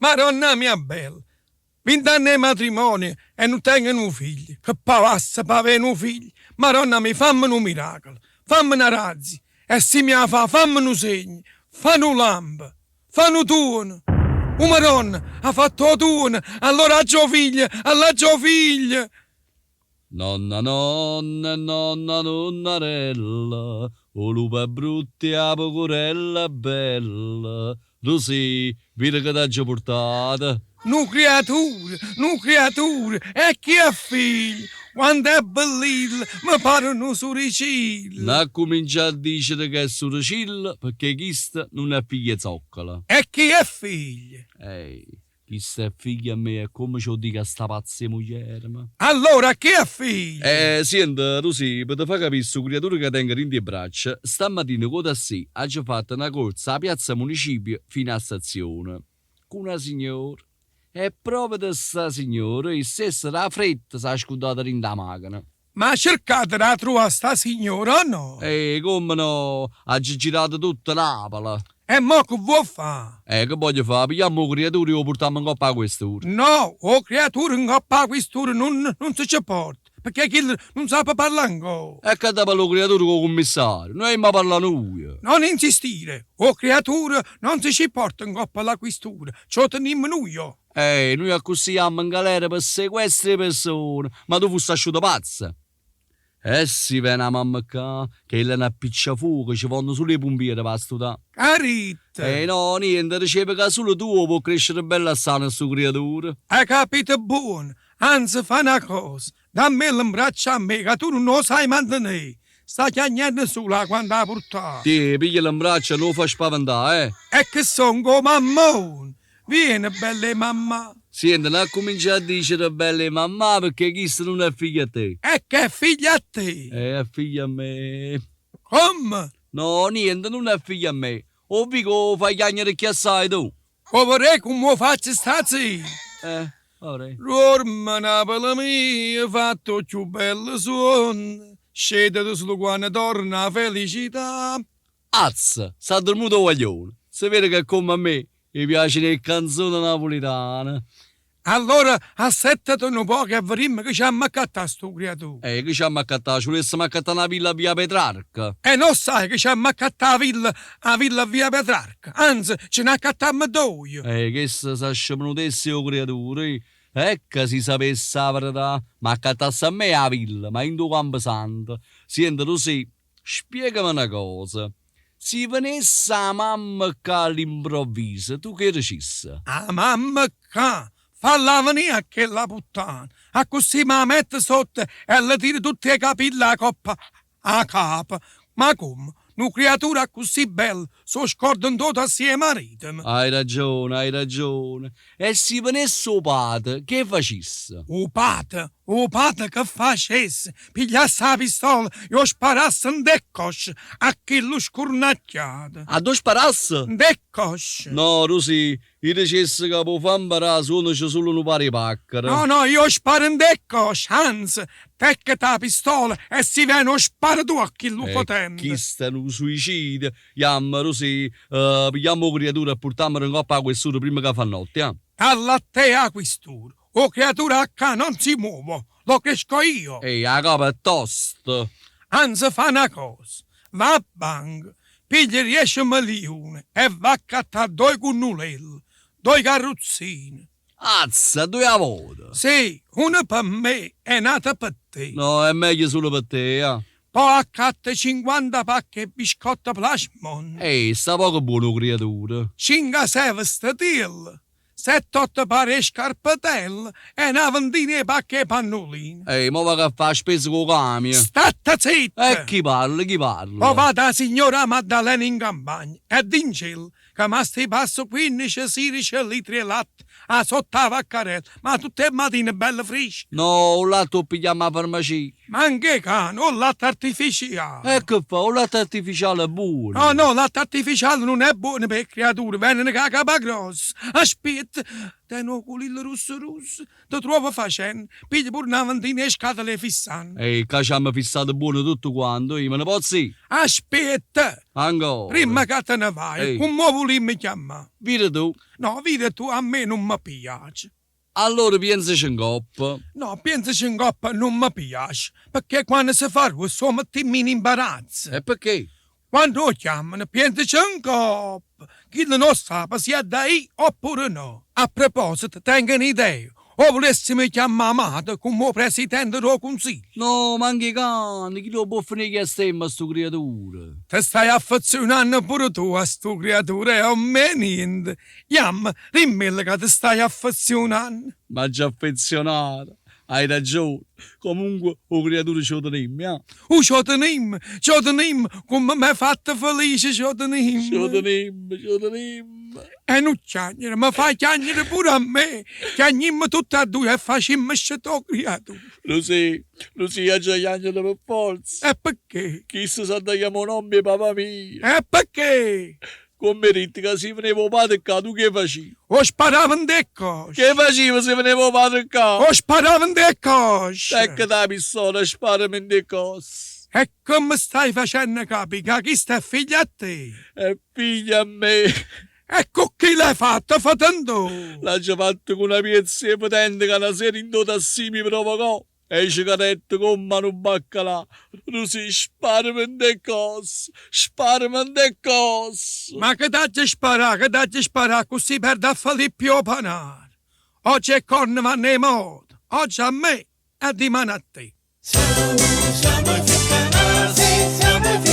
Maronna mia bella, vint'anne 'e matrimonio e nun tengo nu figlio, che pavasse p'avè nu figlio, Maronna mia famme nu miracolo, famme na grazia e si m' 'a fa famme nu segno, fa nu lampo, fa nu tuono. Uh Maronna, ha fatto 'o tuono, allora aggio 'o figlio, all'aggio 'o figlio! Nonna nonna e nonna nunnarella, 'o lupo è brutto e 'a pecurella è bella, Rusì, vide che t'aggio purtato. Nu criaturo, nu criaturo, e chi è figlio? Quant'è bellillo, me pare nu suricillo. N'accumincià a dicere che è suricillo, pecché chisto nun è figlio 'e zoccola. E chi è figlio? Ehi. Chisto è figlio a me e comme ce 'o dico a sta pazza 'e muglierema? Allora chi è figlio? Eh, siente, Rusì, pe te fa capì stu criaturo ca tengo dint' 'e braccia, stammatina cu 'o tassì aggio fatto na corza 'a piazza Municipio fino 'a stazione. Cu na signora. E proprio sta signora, essa stessa d' 'a fretta s'ha scurdata dint' 'a machina. Ma cercate d' 'a truvà sta signora o no? Eh, comme no? Aggio girato tutta Napule. E mo che vuò fà? Eh, che voglio fà? Pigliammo 'o criaturo e 'o purtammo 'ncopp' 'a questura. No, 'o criaturo 'ncopp' 'a questura nun nun se ce porta, pecché chillo nun sape parlà ancora. E che adda parlà 'o criaturo cu 'o cummissario? Nuje aimma parlà nuje. Non insistire, 'o criaturo non se ce porta 'ncopp' 'a questura, ce 'o tenimmo nuje. Eh, nuje accussì jammo 'ngalera pe sequestro 'e persone, ma tu fusse asciuto pazzo? E si vene 'a mamma ccà, chella è n'appicciafuoco, ce vonno sulo 'e pumpiere p' 'a stutà. Ch'ha ditto? Eh no, niente, diceva ca sulo tu 'o può crescere bello e sano stu criaturo. Hai capito buono, anzi fa na cosa, dammella 'mbraccio a me ca tu nun 'o sai mantenè, sta chiagnenno sulo 'a quando 'a purtate. Tiè, pigliala 'mbraccio e nun 'o fa spaventà, eh. E che songo 'o mammone? Viene, bella 'e mammà. Siente, nun accumincià a dicere bella 'e mammà pecché chisto nun è figlio a te. E che è figlio a te? È figlio a me. Comme? No, niente, nun è figlio a me. 'O vi' ca 'o fai chiagnere cchiù assaje tu? 'O verè comme 'o faccio sta zitto? Eh, ora. Duorme Napule mia, fatte 'o cchiù bello suonno, scétate sulo quanno torna 'a felicità. Azz! S'è addurmuto 'o guaglione. Se vede che comme a me 'e piaceno 'e ccanzone napulitane. Allora assettate nu poco e vedimmo che c'amma accattà a stu criaturo. Eh, che c'amma accattà? Ce vulessemo accattà na villa a via Petrarca? E no sai che c'amma accattà 'a villa, 'a villa a via Petrarca? Anzi, ce n'accattammo doje. Eh, chesta s'è scemunuta essa e 'o criaturo, eh. Ecco, si sapesse 'a verità, m'accattasse a me 'a villa, ma dint' 'o Camposanto. Siente, Rusì, Spiegame na cosa, si venesse 'a mamma ccà all'improvviso, tu che dicisse? 'A mamma ccà? Falla venì a chella puttana, accussì m' 'a metto sotto e le tiro tutt' 'e capille 'a coppa 'a capa. Ma comme, nu criaturo accussì bello s' 'o scorda 'int' 'o tassì 'e maritemo? Hai ragione, hai ragione. E si venesse 'o pate, che facisse? 'O pate? 'O pate che facesse? Pigliasse 'a pistola e 'o sparasse 'int' 'e ccosce a chillu scurnacchiato! Addò sparasse? 'Int' 'e ccosce! No, Rusì, io dicesse ca p' 'o fa 'mparà suonace sulo nu paro 'e pacchere. No, no, io 'o sparo 'int' 'e ccosce, anze, tecchete 'a pistola e si vene 'o sparo tu a chillu fetente! E chisto è nu suicidio! Jammo, Rusì, pigliammo 'o criaturo e purtammolo 'ncopp' 'a questura primma ca fa notte, ja. Alla te 'a quistura! 'O criaturo 'a ccà non si muove, lo cresco io! Ehi, 'a capa è tosta! Anze fa na cosa, va a banca, piglia diece meliune e va accattà doje cunnulelle, doje carruzzine. Azza, doje 'a vota! Sì, una pe me e n'ata pe te. No, è meglio sulo pe te, ja. Po' accatte cinquanta pacche 'e biscotte Plasmon. Ehi, sta poco buono 'o criaturo. Cinche sei vestetielle, sette otto pare 'e scarpetelle e na ventina 'e pacche 'e pannuline. Ehi, mo vaco a fa' 'a spesa cu 'o camion. Statte zitta! E chi parla, chi parla? Po' va da 'a signora Maddalena in campagna e dincella ca m'astipasse quinnice, sirice litri 'e latte 'a sotto 'a vaccarella, ma tutt' 'e matine bello frisco. No, 'o latte 'o pigliammo 'a farmacia. Manco 'e cane, 'o latte artificiale. E che fa, 'o latte artificiale è buono. No, no, 'o latte artificiale nun è buono p' 'e criature, veneno cu 'a capa grossa. Aspietta, tene 'o culillo russo russo, te truove facenno, piglia pure na ventina 'e scatole 'e fissanne. E ccà c'ammo fissato buono tutto quanto, io me ne pozzo ì? Aspietta! Ancora? Primma ca te ne vaje, comme 'o vulimmo chiammà? Vire tu. No, vire tu, a me nun me piace. Allora piensece 'ncoppa. No, piensece 'ncoppa nun me piace, pecché quanno se fa ruosso 'o mettimmo in imbarazzo. E pecché? Quando 'o chiammano, piensece 'ncoppa, chillo nun 'o ssape si adda ì oppure no. A proposito, tengo n'idea, 'o vulessimo chiammà Amato comme 'o presidente d' 'o cunsiglio? No, manco 'e cane, chillo 'o può fenì 'e ghiastemma stu criaturo. Te stai affezionanno pure tu a stu criaturo e a me niente. Jamme, dimmello ca te stai affezionanno. M'aggio affezionato, hai ragione. Comunque 'o criaturo ce 'o tenimmo, ja. Uh, ce 'o tenimmo, ce 'o tenimmo, comme m'hê fatto felice, ce 'o tenimmo. Ce 'o tenimmo, ce 'o tenimmo. E nun chiagnere, me fai chiagnere pure a me. Chiagnimmo tutte a duje e facimmo scetà 'o criaturo. Rusì, Rusì, aggia chiagnere pe forza. E pecché? Chisto s'adda chiamà 'o nomme 'e papà mio. E pecché? Comme 'e ditto ca si veneva 'o padre ccà tu che facive? O sparavo 'int' 'e cosce. Che facive si veneva 'o padre ccà? O sparavo 'int' 'e cosce. Tecchete 'a pistola e sparame 'int' 'e cosce. E comme stai facenno capì ca chisto è figlio a te? È figlio a me. E cu chi l'hai fatto, fetentò? L'aggio fatto cu na piezza 'e fetente ca na sera 'int' 'o tassì mi provocò. E i' ce cadette comm' a nu baccalà. Rusì, sparame 'int' 'e cosce, sparame 'int' 'e cosce. Ma che t'aggia sparà, che t'aggia sparà, accussì perdo a Filippo e 'o panaro. Oggi 'e corna vanno 'e moda, oggi a me e dimane a te. Siamo, siamo i ficcanasi, siamo i.